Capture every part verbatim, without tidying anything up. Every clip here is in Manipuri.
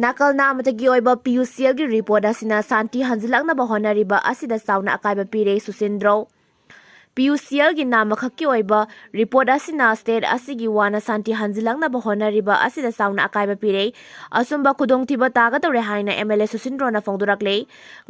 ꯅꯥꯀꯜ ꯅꯥꯝꯃꯇꯒꯤ ꯑꯣꯏꯕ ꯄꯤ ꯌꯨ ꯁꯤ ꯑꯦꯜꯒꯤ ꯔꯤꯄꯣꯔꯠ ꯑꯁꯤꯅ ꯁꯥꯟꯇꯤ ꯍꯟꯖꯤꯜꯂꯛꯅꯕ ꯍꯣꯠꯅꯔꯤꯕ ꯑꯁꯤꯗ ꯆꯥꯎꯅ ꯑꯀꯥꯏꯕ ꯄꯤꯔꯦ ꯁꯨꯁꯤꯟꯗ꯭ꯔꯣ꯫ ꯄꯤ ꯌꯨ ꯁꯤ ꯑꯦꯜꯒꯤ ꯅꯥꯝꯃꯈꯛꯀꯤ ꯑꯣꯏꯕ ꯔꯤꯄꯣꯔꯠ ꯑꯁꯤꯅ ꯁ꯭ꯇꯦꯠ ꯑꯁꯤꯒꯤ ꯋꯥꯅ ꯁꯥꯟꯇꯤ ꯍꯟꯖꯤꯜꯂꯛꯅꯕ ꯍꯣꯠꯅꯔꯤꯕ ꯑꯁꯤꯗ ꯆꯥꯎꯅ ꯑꯀꯥꯏꯕ ꯄꯤꯔꯦ꯫ ꯑꯆꯨꯝꯕ ꯈꯨꯗꯣꯡꯊꯤꯕ ꯇꯥꯒꯗꯧꯔꯦ ꯍꯥꯏꯅ ꯑꯦꯝ ꯑꯦꯜ ꯑꯦ ꯁꯨꯁꯤꯟꯗ꯭ꯔꯣꯅ ꯐꯣꯡꯗꯣꯔꯛꯂꯦ꯫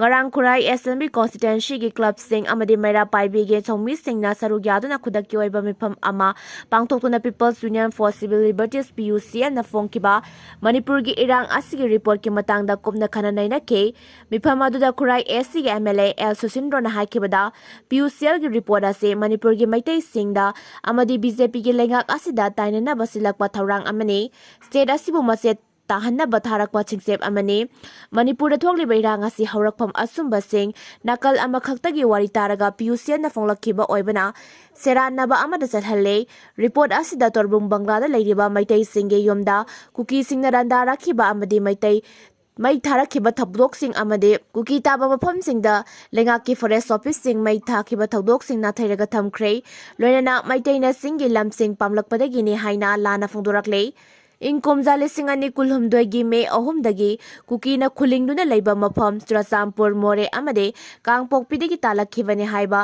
ꯉꯔꯥꯡ ꯈꯨꯔꯥꯏ ꯑꯦꯁꯦꯝꯕ꯭ꯂꯤ ꯀꯣꯟꯁꯇꯤꯇ꯭ꯋꯦꯟꯁꯤꯒꯤ ꯀ꯭ꯂꯕꯁꯤꯡ ꯑꯃꯗꯤ ꯃꯩꯔꯥ ꯄꯥꯏꯕꯤꯒꯤ ꯊꯧꯃꯤꯁꯤꯡꯅ ꯁꯔꯨꯛ ꯌꯥꯗꯨꯅ ꯈꯨꯗꯛꯀꯤ ꯑꯣꯏꯕ ꯃꯤꯐꯝ ꯑꯃ ꯄꯥꯡꯊꯣꯛꯇꯨꯅ People's Union for Civil Liberties, P U C ꯑꯦꯜꯅ ꯐꯣꯡꯈꯤꯕ ꯃꯅꯤꯄꯨꯔꯒꯤ ꯏꯔꯥꯡ ꯑꯁꯤꯒꯤ ꯔꯤꯄꯣꯔꯠꯀꯤ ꯃꯇꯥꯡꯗ ꯀꯨꯞꯅ ꯈꯟꯅ ꯅꯩꯅꯈꯤ꯫ ꯃꯤꯐꯝ ꯑꯗꯨꯗ ꯈꯨꯔꯥꯏ ꯑꯦꯁ ꯁꯤꯒꯤ ꯑꯦꯝ ꯑꯦꯜ ꯑꯦ ꯑꯦꯜ ꯁꯨꯁꯤꯟꯗ꯭ꯔꯣꯅ ꯍꯥꯏꯈꯤꯕꯗ, ꯄꯤ ꯌꯨ ꯁꯤ ꯑꯦꯜꯒꯤ ꯔꯤꯄꯣꯔꯠ ꯑꯁꯤ ꯃꯅꯤꯄꯨꯔꯒꯤ ꯃꯩꯇꯩꯁꯤꯡꯗ ꯑꯃꯗꯤ ꯕꯤ ꯖꯦ ꯄꯤꯒꯤ ꯂꯩꯉꯥꯛ ꯑꯁꯤꯗ ꯇꯥꯏꯅꯅꯕ ꯁꯤꯜꯂꯛꯄ ꯊꯧꯔꯥꯡ ꯑꯃꯅꯤ꯫ ꯁ꯭ꯇꯦꯠ ꯑꯁꯤꯕꯨ ꯃꯆꯦꯠ ꯇꯥꯍꯟꯅꯕ ꯊꯥꯔꯛꯄ ꯆꯤꯡꯆꯦꯞ ꯑꯃꯅꯤ꯫ ꯃꯅꯤꯄꯨꯔꯗ ꯊꯣꯛꯂꯤꯕ ꯏꯔꯥꯡ ꯑꯁꯤ ꯍꯧꯔꯛꯐꯝ ꯑꯆꯨꯝꯕꯁꯤꯡ ꯅꯥꯀꯜ ꯑꯃꯈꯛꯇꯒꯤ ꯋꯥꯔꯤ ꯇꯥꯔꯒ ꯄꯤ ꯌꯨ ꯁꯤ ꯑꯦꯜꯅ ꯐꯣꯡꯂꯛꯈꯤꯕ ꯑꯣꯏꯕꯅ ꯁꯦꯔꯥꯟꯅꯕ ꯑꯃꯗ ꯆꯠꯍꯜꯂꯦ꯫ ꯔꯤꯄꯣꯔꯠ ꯑꯁꯤꯗ ꯇꯣꯔꯕꯨꯡ ꯕꯪꯒ꯭ꯂꯥꯗ ꯂꯩꯔꯤꯕ ꯃꯩꯇꯩꯁꯤꯡꯒꯤ ꯌꯨꯝꯗ ꯀꯨꯀꯤꯁꯤꯡꯅ ꯂꯥꯟꯗꯥꯔꯛꯈꯤꯕ ꯑꯃꯗꯤ ꯃꯩꯇꯩ ꯃꯩ ꯊꯥꯔꯛꯈꯤꯕ ꯊꯧꯗꯣꯛꯁꯤꯡ ꯑꯃꯗꯤ ꯀꯨꯀꯤ ꯇꯥꯕ ꯃꯐꯝꯁꯤꯡꯗ ꯂꯩꯉꯥꯛꯀꯤ ꯐꯣꯔꯦꯁ ꯑꯣꯐꯤꯁꯁꯤꯡ ꯃꯩ ꯊꯥꯈꯤꯕ ꯊꯧꯗꯣꯛꯁꯤꯡ ꯅꯥꯊꯩꯔꯒ ꯊꯝꯈ꯭ꯔꯦ꯫ ꯂꯣꯏꯅꯅ ꯃꯩꯇꯩꯅ ꯆꯤꯡꯒꯤ ꯂꯝꯁꯤꯡ ꯄꯥꯝꯂꯛꯄꯗꯒꯤꯅꯤ ꯍꯥꯏꯅ ꯂꯥꯟꯅ ꯐꯣꯡꯗꯣꯔꯛꯂꯦ꯫ ꯏꯪ ꯀꯨꯝꯖꯥ ꯂꯤꯁꯤꯡ ꯑꯅꯤ ꯀꯨꯟꯍꯨꯝꯗꯣꯏꯒꯤ ꯃꯦ ꯑꯍꯨꯝꯗꯒꯤ ꯀꯨꯀꯤꯅ ꯈꯨꯂꯤꯡꯗꯨꯅ ꯂꯩꯕ ꯃꯐꯝ ꯆꯨꯔꯆꯥꯟꯄꯨꯔ, ꯃꯣꯔꯦ ꯑꯃꯗꯤ ꯀꯥꯡꯄꯣꯛꯄꯤꯗꯒꯤ ꯇꯥꯜꯂꯛꯈꯤꯕꯅꯤ ꯍꯥꯏꯕ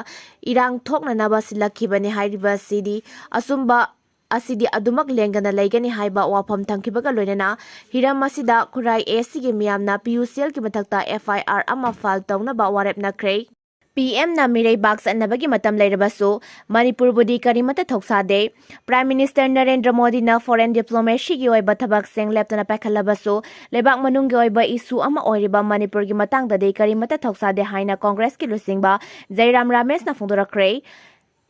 ꯏꯔꯥꯡ ꯊꯣꯛꯅꯅꯕ ꯁꯤꯜꯂꯛꯈꯤꯕꯅꯤ ꯍꯥꯏꯔꯤꯕ ꯑꯁꯤꯗꯤ ꯑꯆꯨꯝꯕ ꯑꯁꯤꯗꯤ ꯑꯗꯨꯃꯛ ꯂꯦꯡꯗꯅ ꯂꯩꯒꯅꯤ ꯍꯥꯏꯕ ꯋꯥꯐꯝ ꯊꯝꯈꯤꯕꯒ ꯂꯣꯏꯅꯅ ꯍꯤꯔꯝ ꯑꯁꯤꯗ ꯈꯨꯔꯥꯏ ꯑꯦꯁ ꯁꯤꯒꯤ ꯃꯤꯌꯥꯝꯅ ꯄꯤ ꯌꯨ ꯁꯤ ꯑꯦꯜꯒꯤ ꯃꯊꯛꯇ ꯑꯦꯐ ꯑꯥꯏ ꯑꯥꯔ ꯑꯃ ꯐꯥꯏꯜ ꯇꯧꯅꯕ ꯋꯥꯔꯦꯞꯅꯈ꯭ꯔꯦ꯫ ꯄꯤ ꯑꯦꯝꯅ ꯃꯤꯔꯩꯕꯥꯛ ꯆꯠꯅꯕꯒꯤ ꯃꯇꯝ ꯂꯩꯔꯕꯁꯨ ꯃꯅꯤꯄꯨꯔꯕꯨꯗꯤ ꯀꯔꯤꯃꯠꯇ ꯊꯧꯁꯥꯗꯦ꯫ ꯄ꯭ꯔꯥꯏꯝ ꯃꯤꯅꯤꯁꯇꯔ ꯅꯔꯦꯟꯗ꯭ꯔ ꯃꯣꯗꯤꯅ ꯐꯣꯔꯦꯟ ꯗꯤꯄ꯭ꯂꯣꯃꯦꯁꯤꯒꯤ ꯑꯣꯏꯕ ꯊꯕꯛꯁꯤꯡ ꯂꯦꯞꯇꯅ ꯄꯥꯏꯈꯠꯂꯕꯁꯨ ꯂꯩꯕꯥꯛ ꯃꯅꯨꯡꯒꯤ ꯑꯣꯏꯕ ꯏꯁꯨ ꯑꯃ ꯑꯣꯏꯔꯤꯕ ꯃꯅꯤꯄꯨꯔꯒꯤ ꯃꯇꯥꯡꯗꯗꯤ ꯀꯔꯤꯃꯠꯇ ꯊꯧꯁꯥꯗꯦ ꯍꯥꯏꯅ ꯀꯣꯡꯒ꯭ꯔꯦꯁꯀꯤ ꯂꯨꯆꯤꯡꯕ ꯖꯩꯔꯥꯝ ꯔꯥꯃꯦꯁꯅ ꯐꯣꯡꯗꯣꯔꯛꯈ꯭ꯔꯦ꯫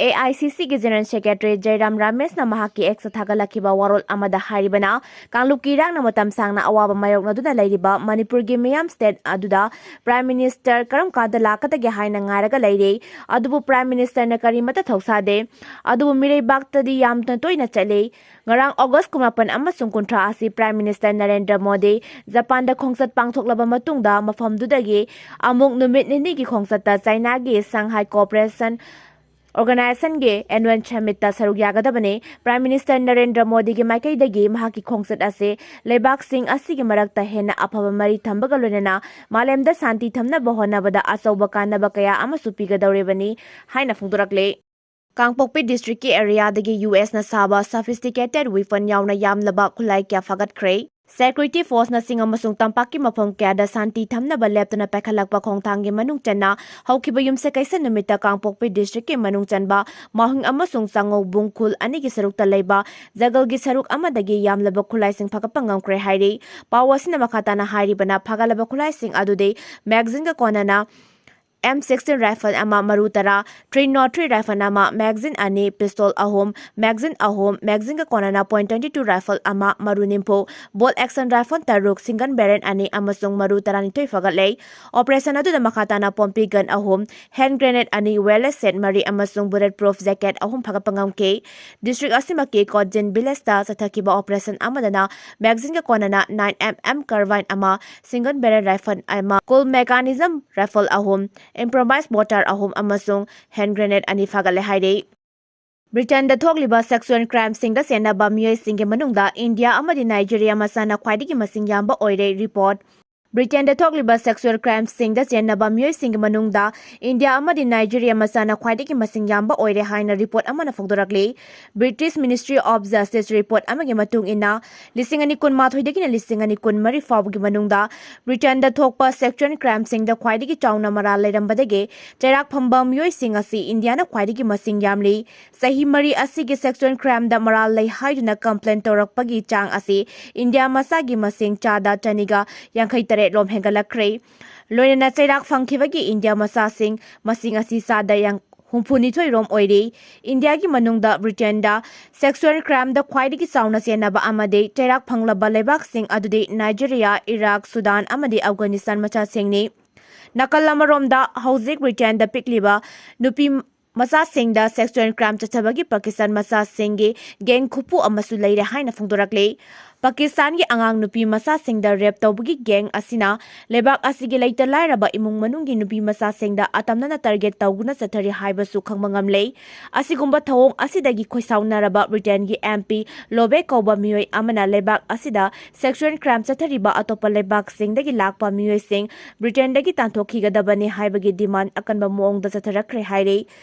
ꯑꯦ ꯑꯥꯏ ꯁꯤ ꯁꯤꯒꯤ ꯖꯦꯅꯔꯦꯜ ꯁꯦꯀ꯭ꯔꯦꯇꯔꯤ ꯖꯩꯔꯥꯝ ꯔꯥꯃꯦꯁꯅ ꯃꯍꯥꯛꯀꯤ ꯑꯦꯛꯁꯇ ꯊꯥꯒꯠꯂꯛꯈꯤꯕ ꯋꯥꯔꯣꯜ ꯑꯃꯗ ꯍꯥꯏꯔꯤꯕꯅ, ꯀꯥꯡꯂꯨꯞꯀꯤ ꯏꯔꯥꯡꯅ ꯃꯇꯝ ꯁꯥꯡꯅ ꯑꯋꯥꯕ ꯃꯥꯌꯣꯛꯅꯗꯨꯅ ꯂꯩꯔꯤꯕ ꯃꯅꯤꯄꯨꯔꯒꯤ ꯃꯤꯌꯥꯝ ꯁ꯭ꯇꯦꯠ ꯑꯗꯨꯗ ꯄ꯭ꯔꯥꯏꯝ ꯃꯤꯅꯤꯁꯇꯔ ꯀꯔꯝ ꯀꯥꯟꯗ ꯂꯥꯛꯀꯗꯒꯦ ꯍꯥꯏꯅ ꯉꯥꯏꯔꯒ ꯂꯩꯔꯤ꯫ ꯑꯗꯨꯕꯨ ꯄ꯭ꯔꯥꯏꯝ ꯃꯤꯅꯤꯁꯇꯔꯅ ꯀꯔꯤꯃꯠꯇ ꯊꯧꯁꯥꯗꯦ꯫ ꯑꯗꯨꯕꯨ ꯃꯤꯔꯩꯕꯥꯛꯇꯗꯤ ꯌꯥꯝꯅ ꯇꯣꯏꯅ ꯆꯠꯂꯤ꯫ ꯉꯔꯥꯡ ꯑꯣꯒꯁ ꯀꯨꯟꯃꯥꯄꯟ ꯑꯃꯁꯨꯡ ꯀꯨꯟꯊ꯭ꯔꯥ ꯑꯁꯤ ꯄ꯭ꯔꯥꯏꯝ ꯃꯤꯅꯤꯁꯇꯔ ꯅꯔꯦꯟꯗ꯭ꯔ ꯃꯣꯗꯤ ꯖꯄꯥꯟꯗ ꯈꯣꯡꯆꯠ ꯄꯥꯡꯊꯣꯛꯂꯕ ꯃꯇꯨꯡꯗ ꯃꯐꯝꯗꯨꯗꯒꯤ ꯑꯃꯨꯛ ꯅꯨꯃꯤꯠ ꯅꯤꯅꯤꯒꯤ ꯈꯣꯡꯆꯠꯇ ꯆꯥꯏꯅꯥꯒꯤ ꯁꯪꯍꯥꯏ ꯀꯣꯑꯣꯄꯔꯦꯁꯟ Organizationꯒꯤ annual summitꯇ ꯁꯔꯨꯛ ꯌꯥꯒꯗꯕꯅꯤ꯫ Prime Minister ꯅꯔꯦꯟꯗ꯭ꯔ ꯃꯣꯗꯤꯒꯤ ꯃꯥꯏꯀꯩꯗꯒꯤ ꯃꯍꯥꯛꯀꯤ ꯈꯣꯡꯆꯠ ꯑꯁꯤ ꯂꯩꯕꯥꯛꯁꯤꯡ ꯑꯁꯤꯒꯤ ꯃꯔꯛꯇ ꯍꯦꯟꯅ ꯑꯐꯕ ꯃꯔꯤ ꯊꯝꯕꯒ ꯂꯣꯏꯅꯅ ꯃꯥꯂꯦꯝꯗ ꯁꯥꯟꯇꯤ ꯊꯝꯅꯕ ꯍꯣꯠꯅꯕꯗ ꯑꯆꯧꯕ ꯀꯥꯟꯅꯕ ꯀꯌꯥ ꯑꯃꯁꯨ ꯄꯤꯒꯗꯧꯔꯤꯕꯅꯤ ꯍꯥꯏꯅ ꯐꯣꯡꯗꯣꯔꯛꯂꯤ꯫ ꯀꯥꯡꯄꯣꯛꯄꯤ districtꯀꯤ areaꯗꯒꯤ US ꯅ ꯁꯥꯕ sophisticated weapon ꯌꯥꯎꯅ ꯌꯥꯝꯂꯕ ꯈꯨꯠꯂꯥꯏ ꯀꯌꯥ ꯐꯥꯒꯠꯈ꯭ꯔꯦ꯫ Security forceꯅꯁꯤꯡ ꯑꯃꯁꯨꯡ ꯇꯝꯄꯥꯛꯀꯤ ꯃꯐꯝ ꯀꯌꯥꯗ ꯁꯥꯟꯇꯤ ꯊꯝꯅꯕ ꯂꯦꯞꯇꯅ ꯄꯥꯏꯈꯠꯂꯛꯄ ꯈꯣꯡꯊꯥꯡꯒꯤ ꯃꯅꯨꯡ ꯆꯟꯅ ꯍꯧꯈꯤꯕ ꯌꯨꯝꯁꯀꯩꯁ ꯅꯨꯃꯤꯠꯇ ꯀꯥꯡꯄꯣꯛꯄꯤ districtꯀꯤ ꯃꯅꯨꯡ ꯆꯟꯕ ꯃꯥꯍꯨꯡ ꯑꯃꯁꯨꯡ ꯆꯥꯉꯧꯕꯨꯡ ꯈꯨꯜ ꯑꯅꯤꯒꯤ ꯁꯔꯨꯛꯇ ꯂꯩꯕ ꯖꯪꯒꯜꯒꯤ ꯁꯔꯨꯛ ꯑꯃꯗꯒꯤ ꯌꯥꯝꯂꯕ ꯈꯨꯠꯂꯥꯏꯁꯤꯡ ꯐꯥꯒꯠꯄ ꯉꯝꯈ꯭ꯔꯦ ꯍꯥꯏꯔꯤ꯫ ꯄꯥꯎ ꯑꯁꯤꯅ ꯃꯈꯥ ꯇꯥꯅ ꯍꯥꯏꯔꯤꯕꯅ, ꯐꯥꯒꯠꯂꯕ ꯈꯨꯠꯂꯥꯏꯁꯤꯡ ꯑꯗꯨꯗꯤ magazineꯒ ꯀꯣꯟꯅꯅ M sixteen rifle ꯑꯃ, ꯃꯔꯨ ꯇꯔꯥ, three nought three rifle ꯑꯃ, magazine ꯑꯅꯤ, pistol ꯑꯍꯨꯝ, magazine ꯑꯍꯨꯝ, magazineꯒ ꯀꯣꯟꯅꯅ point twenty two rifle ꯑꯃ, ꯃꯔꯨ ꯅꯤꯐꯨ, bolt action rifle ꯇꯔꯨꯛ, single barrel ꯑꯅꯤ ꯑꯃꯁꯨꯡ ꯃꯔꯨ ꯇꯔꯥꯅꯤꯊꯣꯏ ꯐꯥꯒꯠꯂꯦ꯫ Operation ꯑꯗꯨꯗ ꯃꯈꯥ ꯇꯥꯅ ꯄꯣꯝꯄꯤ gun ꯑꯍꯨꯝ, hand grenade ꯑꯅꯤ, wireless set ꯃꯔꯤ ꯑꯃꯁꯨꯡ bullet proof jacket ꯑꯍꯨꯝ ꯐꯥꯒꯠꯄ ꯉꯝꯈꯤ꯫ District ꯑꯁꯤꯃꯛꯀꯤ ꯀꯣꯠꯖꯤꯟ villageꯇ ꯆꯠꯊꯈꯤꯕ operation ꯑꯃꯗꯅ magazineꯒ ꯀꯣꯟꯅꯅ nine MM carbine ꯑꯃ, single barrel rifle ꯑꯃ, cool mechanism rifle ꯑꯍꯨꯝ, improvised mortar ꯑꯍꯨꯝ ꯑꯃꯁꯨꯡ hand grenade ꯑꯅꯤ ꯐꯥꯒꯠꯂꯦ ꯍꯥꯏꯔꯤ꯫ Britainꯗ ꯊꯣꯛꯂꯤꯕ sexual crimeꯁꯤꯡꯗ ꯆꯦꯟꯅꯕ ꯃꯤꯑꯣꯏꯁꯤꯡꯒꯤ ꯃꯅꯨꯡꯗ ꯏꯟꯗꯤꯌꯥ ꯑꯃꯗꯤ ꯅꯥꯏꯖꯦꯔꯤꯌꯥ ꯃꯆꯥꯅ ꯈ꯭ꯋꯥꯏꯗꯒꯤ ꯃꯁꯤꯡ ꯌꯥꯝꯕ ꯑꯣꯏꯔꯦ꯫ Report꯫ Britainꯗ ꯊꯣꯛꯂꯤꯕ sexual crimeꯁꯤꯡꯗ ꯆꯦꯟꯅꯕ ꯃꯤꯑꯣꯏꯁꯤꯡꯒꯤ ꯃꯅꯨꯡꯗ ꯏꯟꯗꯤꯌꯥ ꯑꯃꯗꯤ ꯅꯥꯏꯖꯦꯔꯤꯌꯥ ꯃꯆꯥꯅ ꯈ꯭ꯋꯥꯏꯗꯒꯤ ꯃꯁꯤꯡ ꯌꯥꯝꯕ ꯑꯣꯏꯔꯦ ꯍꯥꯏꯅ report ꯑꯃꯅ ꯐꯣꯡꯗꯣꯔꯛꯂꯤ꯫ British Ministry of Justice report ꯑꯃꯒꯤ ꯃꯇꯨꯡ ꯏꯟꯅ, ꯂꯤꯁꯤꯡ ꯑꯅꯤ ꯀꯨꯟꯃꯥꯊꯣꯏꯗꯒꯤꯅ ꯂꯤꯁꯤꯡ ꯑꯅꯤ ꯀꯨꯟꯃꯔꯤ ꯐꯥꯎꯕꯒꯤ ꯃꯅꯨꯡꯗ Britainꯗ ꯊꯣꯛꯄ sexual crimeꯁꯤꯡꯗ ꯈ꯭ꯋꯥꯏꯗꯒꯤ ꯆꯥꯎꯅ ꯃꯔꯥꯜ ꯂꯩꯔꯝꯕꯗꯒꯤ ꯆꯩꯔꯥꯛ ꯐꯪꯕ ꯃꯤꯑꯣꯏꯁꯤꯡ ꯑꯁꯤ ꯏꯟꯗꯤꯌꯥꯅ ꯈ꯭ꯋꯥꯏꯗꯒꯤ ꯃꯁꯤꯡ ꯌꯥꯝꯂꯤ꯫ ꯆꯍꯤ ꯃꯔꯤ ꯑꯁꯤꯒꯤ sexual crimeꯗ ꯃꯔꯥꯜ ꯂꯩ ꯍꯥꯏꯗꯨꯅ complain ꯇꯧꯔꯛꯄꯒꯤ ꯆꯥꯡ ꯑꯁꯤ ꯏꯟꯗꯤꯌꯥ ꯃꯆꯥꯒꯤ ꯃꯁꯤꯡ ꯆꯥꯗ ꯆꯅꯤꯒ ꯌꯥꯡꯈꯩ ꯇꯔꯦꯠ ꯂꯣꯝ ꯍꯦꯟꯒꯠꯂꯛꯈ꯭ꯔꯦ꯫ ꯂꯣꯏꯅꯅ ꯆꯩꯔꯥꯛ ꯐꯪꯈꯤꯕꯒꯤ ꯏꯟꯗꯤꯌꯥ ꯃꯆꯥꯁꯤꯡ ꯃꯁꯤꯡ ꯑꯁꯤ ꯆꯥꯗ ꯌꯥꯡ-, ꯍꯨꯝꯐꯨ ꯅꯤꯊꯣꯏ ꯔꯣꯝ ꯑꯣꯏꯔꯤ꯫ ꯏꯟꯗꯤꯌꯥꯒꯤ ꯃꯅꯨꯡꯗ Britainꯗ sexual crimeꯗ ꯈ꯭ꯋꯥꯏꯗꯒꯤ ꯆꯥꯎꯅ ꯆꯦꯟꯅꯕ ꯑꯃꯗꯤ ꯆꯩꯔꯥꯛ ꯐꯪꯂꯕ ꯂꯩꯕꯥꯛꯁꯤꯡ ꯑꯗꯨꯗꯤ ꯅꯥꯏꯖꯦꯔꯤꯌꯥ, ꯏꯔꯥꯛ, ꯁꯨꯗꯥꯟ ꯑꯃꯗꯤ ꯑꯐꯒꯥꯅꯤꯁꯇꯥꯟ ꯃꯆꯥꯁꯤꯡꯅꯤ꯫ ꯅꯥꯀꯜ ꯑꯃꯔꯣꯝꯗ, ꯍꯧꯖꯤꯛ Britainꯗ ꯄꯤꯛꯂꯤꯕ ꯅꯨꯄꯤ ꯃꯆꯥꯁꯤꯡꯗ sexual crime ꯆꯠꯊꯕꯒꯤ ꯄꯥꯀꯤꯁꯇꯥꯟ ꯃꯆꯥꯁꯤꯡꯒꯤ gang ꯈꯨꯄꯨ ꯑꯃꯁꯨ ꯂꯩꯔꯦ ꯍꯥꯏꯅ ꯐꯣꯡꯗꯣꯔꯛꯂꯤ꯫ ꯄꯥꯀꯤꯁꯇꯥꯟꯒꯤ ꯑꯉꯥꯡ ꯅꯨꯄꯤ ꯃꯆꯥꯁꯤꯡꯗ ꯔꯦꯞ ꯇꯧꯕꯒꯤ ꯒꯦꯡ ꯑꯁꯤꯅ ꯂꯩꯕꯥꯛ ꯑꯁꯤꯒꯤ ꯂꯩꯇ ꯂꯥꯏꯔꯕ ꯏꯃꯨꯡ ꯃꯅꯨꯡꯒꯤ ꯅꯨꯄꯤ ꯃꯆꯥꯁꯤꯡꯗ ꯑꯇꯝꯅꯅ ꯇꯥꯔꯒꯦꯠ ꯇꯧꯗꯨꯅ ꯆꯠꯊꯔꯤ ꯍꯥꯏꯕꯁꯨ ꯈꯪꯕ ꯉꯝꯂꯦ꯫ ꯑꯁꯤꯒꯨꯝꯕ ꯊꯧꯑꯣꯡ ꯑꯁꯤꯗꯒꯤ ꯈꯣꯏꯁꯥꯎꯅꯔꯕ ꯕ꯭ꯔꯤꯇꯦꯟꯒꯤ ꯑꯦꯝ ꯄꯤ ꯂꯣꯕꯦ ꯀꯧꯕ ꯃꯤꯑꯣꯏ ꯑꯃꯅ ꯂꯩꯕꯥꯛ ꯑꯁꯤꯗ ꯁꯦꯛꯁꯨꯑꯦꯜ ꯀ꯭ꯔꯥꯏꯝ ꯆꯠꯊꯔꯤꯕ ꯑꯇꯣꯞꯄ ꯂꯩꯕꯥꯛꯁꯤꯡꯗꯒꯤ ꯂꯥꯛꯄ ꯃꯤꯑꯣꯏꯁꯤꯡ ꯕ꯭ꯔꯤꯇꯦꯟꯗꯒꯤ ꯇꯥꯟꯊꯣꯛꯈꯤꯒꯗꯕꯅꯤ ꯍꯥꯏꯕꯒꯤ ꯗꯤꯃꯥꯟ ꯑꯀꯟꯕ ꯃꯑꯣꯡꯗ ꯆꯠꯊꯔꯛꯈ꯭ꯔꯦ ꯍꯥꯏꯔꯤ꯫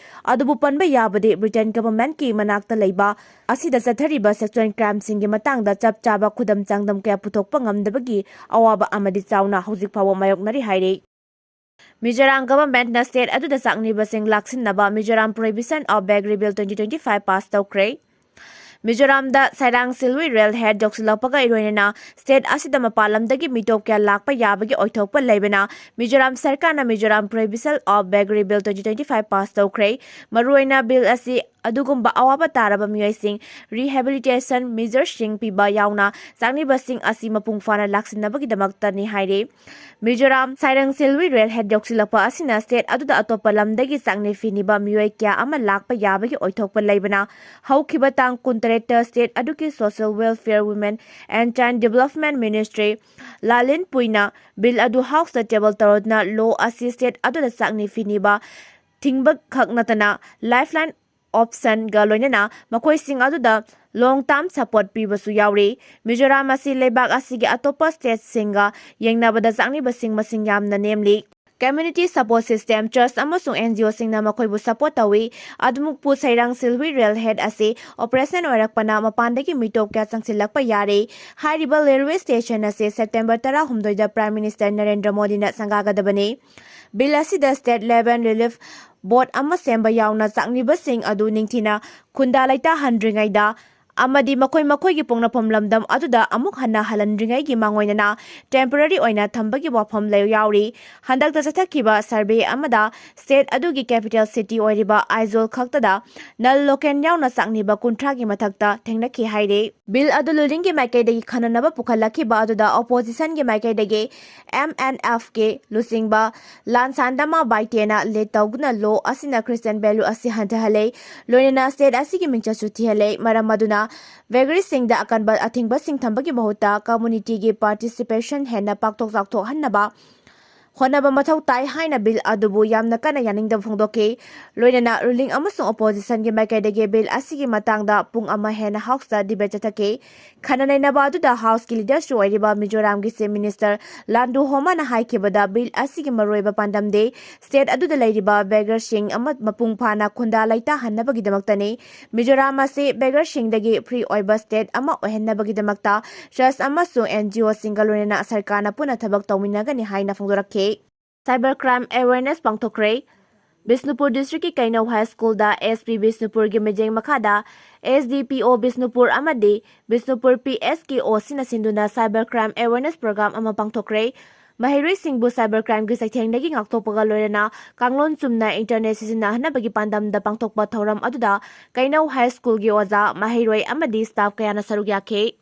ꯑꯗꯨꯕꯨ ꯄꯟꯕ ꯌꯥꯕꯗꯤ ꯕ꯭ꯔꯤꯇꯦꯟ ꯒꯚꯔꯟꯃꯦꯟꯠꯀꯤ ꯃꯅꯥꯛꯇ ꯂꯩꯕ ꯑꯁꯤꯗ ꯆꯠꯊꯔꯤꯕ ꯁꯦꯛꯁꯨꯑꯦꯜ ꯀ꯭ꯔꯥꯏꯝꯁꯤꯡꯒꯤ ꯃꯇꯥꯡꯗ ꯆꯞ ꯆꯥꯕ ꯈꯨꯗꯝ ꯆꯥꯡꯗꯝ ꯀꯌꯥ ꯄꯨꯊꯣꯛꯄ ꯉꯝꯗꯕꯒꯤ ꯑꯋꯥꯕ ꯑꯃꯗꯤ ꯆꯥꯎꯅ ꯍꯧꯖꯤꯛ ꯐꯥꯎꯕ ꯃꯥꯌꯣꯛꯅꯔꯤ ꯍꯥꯏꯔꯤ꯫ ꯃꯤꯖꯣꯔꯥꯝ ꯒꯚꯔꯟꯃꯦꯟꯠꯅ ꯁ꯭ꯇꯦꯠ ꯑꯗꯨꯗ ꯆꯥꯛꯅꯤꯕꯁꯤꯡ ꯂꯥꯛꯁꯤꯟꯅꯕ Mizoram prohibition of beggary bill twenty twenty five pass ꯇꯧꯈ꯭ꯔꯦ꯫ ꯃꯤꯖꯣꯔꯥꯝꯗ ꯁꯥꯏꯔꯥꯡ ꯁꯤꯜꯋꯤ ꯔꯦꯜ ꯍꯦꯗ ꯌꯧꯁꯤꯜꯂꯛꯄꯒ ꯏꯔꯣꯏꯅꯅ ꯁ꯭ꯇꯦꯠ ꯑꯁꯤꯗ ꯃꯄꯥꯟ ꯂꯝꯗꯒꯤ ꯃꯤꯇꯣꯞ ꯀꯌꯥ ꯂꯥꯛꯄ ꯌꯥꯕꯒꯤ ꯑꯣꯏꯊꯣꯛꯄ ꯂꯩꯕꯅ ꯃꯤꯖꯣꯔꯥꯝ ꯁꯔꯀꯥꯔꯅ Mizoram prohibition of beggary bill twenty twenty five pass ꯇꯧꯈ꯭ꯔꯦ꯫ ꯃꯔꯨꯑꯣꯏꯅ ꯕꯤꯜ ꯑꯁꯤ ꯑꯗꯨꯒꯨꯝꯕ ꯑꯋꯥꯕ ꯇꯥꯔꯕ ꯃꯤꯑꯣꯏꯁꯤꯡ ꯔꯤꯍꯦꯕꯤꯂꯤꯇꯦꯁꯟ ꯃꯤꯖꯔꯁꯤꯡ ꯄꯤꯕ ꯌꯥꯎꯅ ꯆꯥꯛꯅꯤꯕꯁꯤꯡ ꯑꯁꯤ ꯃꯄꯨꯡ ꯐꯥꯅ ꯂꯥꯛꯁꯤꯟꯅꯕꯒꯤꯗꯃꯛꯇꯅꯤ ꯍꯥꯏꯔꯤ꯫ ꯃꯤꯖꯣꯔꯥꯝ ꯁꯥꯏꯔꯪ ꯁꯤꯜꯋꯤ ꯔꯦꯜ ꯍꯦꯗ ꯌꯧꯁꯤꯜꯂꯛꯄ ꯑꯁꯤꯅ ꯁ꯭ꯇꯦꯠ ꯑꯗꯨꯗ ꯑꯇꯣꯞꯄ ꯂꯝꯗꯒꯤ ꯆꯥꯛꯅꯤ ꯐꯤꯅꯤꯕ ꯃꯤꯑꯣꯏ ꯀꯌꯥ ꯑꯃ ꯂꯥꯛꯄ ꯌꯥꯕꯒꯤ ꯑꯣꯏꯊꯣꯛꯄ ꯂꯩꯕꯅ ꯍꯧꯈꯤꯕ ꯇꯥꯡ ꯀꯨꯟꯇꯔꯦꯠꯇ ꯁ꯭ꯇꯦꯠ ꯑꯗꯨꯒꯤ Social Welfare, Women and Child Development Minister Lalrin ꯄꯨꯏꯅ ꯕꯤꯜ ꯑꯗꯨ ꯍꯥꯎꯁꯇ ꯇꯦꯕꯜ ꯇꯧꯔꯗꯨꯅ ꯂꯣ ꯑꯁꯤ ꯁ꯭ꯇꯦꯠ ꯑꯗꯨꯗ ꯆꯥꯛꯅꯤ ꯐꯤꯅꯤꯕ ꯊꯤꯡꯕ ꯈꯛ ꯅꯠꯇꯅ ꯂꯥꯏꯐꯂꯥꯏꯟ ꯑꯣꯞꯁꯟꯒ ꯂꯣꯏꯅꯅ ꯃꯈꯣꯏꯁꯤꯡ ꯑꯗꯨꯗ ꯂꯣꯡ ꯇꯥꯔꯝ ꯁꯄꯣꯔꯠ ꯄꯤꯕꯁꯨ ꯌꯥꯎꯔꯤ꯫ ꯃꯤꯖꯣꯔꯥꯝ ꯑꯁꯤ ꯂꯩꯕꯥꯛ ꯑꯁꯤꯒꯤ ꯑꯇꯣꯞꯄ ꯁ꯭ꯇꯦꯠꯁꯤꯡꯒ ꯌꯦꯡꯅꯕꯗ ꯆꯥꯛꯅꯤꯕꯁꯤꯡ ꯃꯁꯤꯡ ꯌꯥꯝꯅ ꯅꯦꯝꯂꯤ꯫ ꯀꯝꯃ꯭ꯌꯨꯅꯤꯇꯤ ꯁꯄꯣꯔꯠ ꯁꯤꯁꯇꯦꯝ, ꯆꯔꯆ ꯑꯃꯁꯨꯡ ꯑꯦꯟ ꯖꯤ ꯑꯣꯁꯤꯡꯅ ꯃꯈꯣꯏꯕꯨ ꯁꯄꯣꯔꯠ ꯇꯧꯏ꯫ ꯑꯗꯨꯃꯛꯄꯨ ꯁꯩꯔꯥꯡ ꯁꯤꯜꯋꯤ ꯔꯦꯜ ꯍꯦꯗ ꯑꯁꯤ ꯑꯣꯄꯔꯦꯁꯟ ꯑꯣꯏꯔꯛꯄꯅ ꯃꯄꯥꯟꯗꯒꯤ ꯃꯤꯇꯣꯞ ꯀꯌꯥ ꯆꯪꯁꯤꯜꯂꯛꯄ ꯌꯥꯔꯦ꯫ ꯍꯥꯏꯔꯤꯕ ꯔꯦꯜꯋꯦ ꯁ꯭ꯇꯦꯁꯟ ꯑꯁꯤ ꯁꯦꯞꯇꯦꯝꯕꯔ ꯇꯔꯥꯍꯨꯝꯗꯣꯏꯗ ꯄ꯭ꯔꯥꯏꯝ ꯃꯤꯅꯤꯁꯇꯔ ꯅꯔꯦꯟꯗ꯭ꯔ ꯃꯣꯗꯤꯅ ꯁꯪꯒꯥꯒꯗꯕꯅꯤ꯫ ꯕꯤꯜ ꯑꯁꯤꯗ ꯁ꯭ꯇꯦꯠ ꯂꯦꯚꯦꯜ ꯔꯤꯂꯤꯐ ꯕꯣꯔꯗ ꯑꯃ ꯁꯦꯝꯕ ꯌꯥꯎꯅ ꯆꯥꯛꯅꯤꯕꯁꯤꯡ ꯑꯗꯨ ꯅꯤꯡꯊꯤꯅ ꯈꯨꯟꯗꯥ ꯂꯩꯇꯥꯍꯟꯗ꯭ꯔꯤꯉꯩꯗ ꯑꯃꯗꯤ ꯃꯈꯣꯏ ꯃꯈꯣꯏꯒꯤ ꯄꯣꯛꯅꯐꯝ ꯂꯝꯗꯝ ꯑꯗꯨꯗ ꯑꯃꯨꯛ ꯍꯟꯅ ꯍꯜꯍꯟꯗ꯭ꯔꯤꯉꯩꯒꯤ ꯃꯥꯡꯑꯣꯏꯅꯅ ꯇꯦꯝꯄꯣꯔꯔꯤ ꯑꯣꯏꯅ ꯊꯝꯕꯒꯤ ꯋꯥꯐꯝ ꯂꯩ-, ꯌꯥꯎꯔꯤ꯫ ꯍꯟꯗꯛꯇ ꯆꯠꯊꯈꯤꯕ ꯁꯔꯚꯦ ꯑꯃꯗ ꯁ꯭ꯇꯦꯠ ꯑꯗꯨꯒꯤ ꯀꯦꯄꯤꯇꯦꯜ ꯁꯤꯇꯤ ꯑꯣꯏꯔꯤꯕ ꯑꯥꯏꯖꯣꯜ ꯈꯛꯇꯗ ꯅꯟ ꯂꯣꯀꯦꯜ ꯌꯥꯎꯅ ꯆꯥꯛꯅꯤꯕ ꯀꯨꯟꯊ꯭ꯔꯥꯒꯤ ꯃꯊꯛꯇ ꯊꯦꯡꯅꯈꯤ ꯍꯥꯏꯔꯤ꯫ ꯕꯤꯜ ꯑꯗꯨ ꯂꯨꯂꯤꯡꯒꯤ ꯃꯥꯏꯀꯩꯗꯒꯤ ꯈꯟꯅꯅꯕ ꯄꯨꯈꯠꯂꯛꯈꯤꯕ ꯑꯗꯨꯗ ꯑꯣꯄꯣꯖꯤꯁꯟꯒꯤ ꯃꯥꯏꯀꯩꯗꯒꯤ ꯑꯦꯝ ꯑꯦꯟ ꯑꯦꯐꯀꯤ ꯂꯨꯆꯤꯡꯕ ꯂꯥꯟꯁꯥꯟꯗꯃꯥ ꯕꯥꯏꯇꯦꯅ ꯂꯤꯗ ꯇꯧꯗꯨꯅ ꯂꯣ ꯑꯁꯤꯅ ꯈ꯭ꯔꯤꯁꯇꯤꯌꯟ ꯚꯦꯂ꯭ꯌꯨ ꯑꯁꯤ ꯍꯟꯊꯍꯜꯂꯦ, ꯂꯣꯏꯅꯅ ꯁ꯭ꯇꯦꯠ ꯑꯁꯤꯒꯤ ꯃꯤꯡꯆꯠꯁꯨ ꯊꯤꯍꯜꯂꯦ꯫ ꯃꯔꯝ ꯑꯗꯨꯅ ꯕꯦꯒꯔꯁꯤꯡꯗ ꯑꯀꯟꯕ ꯑꯊꯤꯡꯕꯁꯤꯡ ꯊꯝꯕꯒꯤ ꯃꯍꯨꯠꯇ ꯀꯝꯃ꯭ꯌꯨꯅꯤꯇꯤꯒꯤ ꯄꯥꯔꯇꯤꯁꯤꯄꯦꯁꯟ ꯍꯦꯟꯅ ꯄꯥꯛꯊꯣꯛ ꯆꯥꯎꯊꯣꯛꯍꯟꯅꯕ ꯍꯣꯠꯅꯕ ꯃꯊꯧ ꯇꯥꯏ ꯍꯥꯏꯅ ꯕꯤꯜ ꯑꯗꯨꯕꯨ ꯌꯥꯝꯅ ꯀꯟꯅ ꯌꯥꯅꯤꯡꯗꯕ ꯐꯣꯡꯗꯣꯛꯈꯤ꯫ ꯂꯣꯏꯅꯅ ꯔꯨꯂꯤꯡ ꯑꯃꯁꯨꯡ ꯑꯣꯄꯣꯖꯤꯁꯟꯒꯤ ꯃꯥꯏꯀꯩꯗꯒꯤ ꯕꯤꯜ ꯑꯁꯤꯒꯤ ꯃꯇꯥꯡꯗ ꯄꯨꯡ ꯑꯃ ꯍꯦꯟꯅ ꯍꯥꯎꯁꯇ ꯗꯤꯕꯦꯠ ꯆꯠꯊꯈꯤ꯫ ꯈꯟꯅ ꯅꯩꯅꯕ ꯑꯗꯨꯗ ꯍꯥꯎꯁꯀꯤ ꯂꯤꯗꯔꯁꯨ ꯑꯣꯏꯔꯤꯕ ꯃꯤꯖꯣꯔꯥꯝꯒꯤ ꯆꯤꯐ ꯃꯤꯅꯤꯁꯇꯔ ꯂꯥꯟꯗꯨ ꯍꯣꯃꯥꯅ ꯍꯥꯏꯈꯤꯕꯗ ꯕꯤꯜ ꯑꯁꯤꯒꯤ ꯃꯔꯨꯑꯣꯏꯕ ꯄꯥꯟꯗꯝꯗꯤ ꯁ꯭ꯇꯦꯠ ꯑꯗꯨꯗ ꯂꯩꯔꯤꯕ ꯕꯦꯒꯔꯁꯤꯡ ꯑꯃ ꯃꯄꯨꯡ ꯐꯥꯅ ꯈꯨꯟꯗꯥ ꯂꯩꯇꯥꯍꯟꯅꯕꯒꯤꯗꯃꯛꯇꯅꯤ꯫ ꯃꯤꯖꯣꯔꯥꯝ ꯑꯁꯤ ꯕꯦꯒꯔꯁꯤꯡꯗꯒꯤ ꯐ꯭ꯔꯤ ꯑꯣꯏꯕ ꯁ꯭ꯇꯦꯠ ꯑꯃ ꯑꯣꯏꯍꯟꯅꯕꯒꯤꯗꯃꯛꯇ ꯆꯔꯆ ꯑꯃꯁꯨꯡ ꯑꯦꯟ ꯖꯤ ꯑꯣꯁꯤꯡꯒ ꯂꯣꯏꯅꯅ ꯁꯔꯀꯥꯔꯅ ꯄꯨꯟꯅ ꯊꯕꯛ ꯇꯧꯃꯤꯟꯅꯒꯅꯤ ꯍꯥꯏꯅ ꯐꯣꯡꯗꯣꯔꯛꯈꯤ꯫ ꯁꯥꯏꯕꯔ ꯀ꯭ꯔꯥꯏꯝ ꯑꯦꯋꯦꯔꯅꯦꯁ ꯄꯥꯡꯊꯣꯛꯈ꯭ꯔꯦ꯫ ꯕꯤꯁꯅꯨꯄꯨꯔ ꯗꯤꯁꯇ꯭ꯔꯤꯛꯀꯤ ꯀꯩꯅꯧ ꯍꯥꯏ ꯁ꯭ꯀꯨꯜꯗ ꯑꯦꯁ ꯄꯤ ꯕꯤꯁꯅꯨꯄꯨꯔꯒꯤ ꯃꯤꯠꯌꯦꯡ ꯃꯈꯥꯗ ꯑꯦꯁ ꯗꯤ ꯄꯤ ꯑꯣ ꯕꯤꯁꯅꯨꯄꯨꯔ ꯑꯃꯗꯤ ꯕꯤꯁꯅꯨꯄꯨꯔ ꯄꯤ ꯑꯦꯁ ꯀꯦ ꯑꯣ ꯁꯤꯅ ꯁꯤꯟꯗꯨꯅ ꯁꯥꯏꯕꯔ ꯀ꯭ꯔꯥꯏꯝ ꯑꯦꯋꯦꯔꯅꯦꯁ ꯄ꯭ꯔꯣꯒ꯭ꯔꯥꯝ ꯑꯃ ꯄꯥꯡꯊꯣꯛꯈ꯭ꯔꯦ꯫ ꯃꯍꯩꯔꯣꯏꯁꯤꯡꯕꯨ ꯁꯥꯏꯕꯔ ꯀ꯭ꯔꯥꯏꯝꯒꯤ ꯆꯩꯊꯦꯡꯗꯒꯤ ꯉꯥꯛꯊꯣꯛꯄꯒ ꯂꯣꯏꯅꯅ ꯀꯥꯡꯂꯣꯟ ꯆꯨꯝꯅ ꯏꯟꯇꯔꯅꯦꯠ ꯁꯤꯖꯤꯟꯅꯍꯟꯅꯕꯒꯤ ꯄꯥꯟꯗꯝꯗ ꯄꯥꯡꯊꯣꯛꯄ ꯊꯧꯔꯝ ꯑꯗꯨꯗ ꯀꯩꯅꯧ ꯍꯥꯏ ꯁ꯭ꯀꯨꯜꯒꯤ ꯑꯣꯖꯥ, ꯃꯍꯩꯔꯣꯏ ꯑꯃꯗꯤ ꯁ꯭ꯇꯥꯐ ꯀꯌꯥꯅ ꯁꯔꯨꯛ ꯌꯥꯈꯤ꯫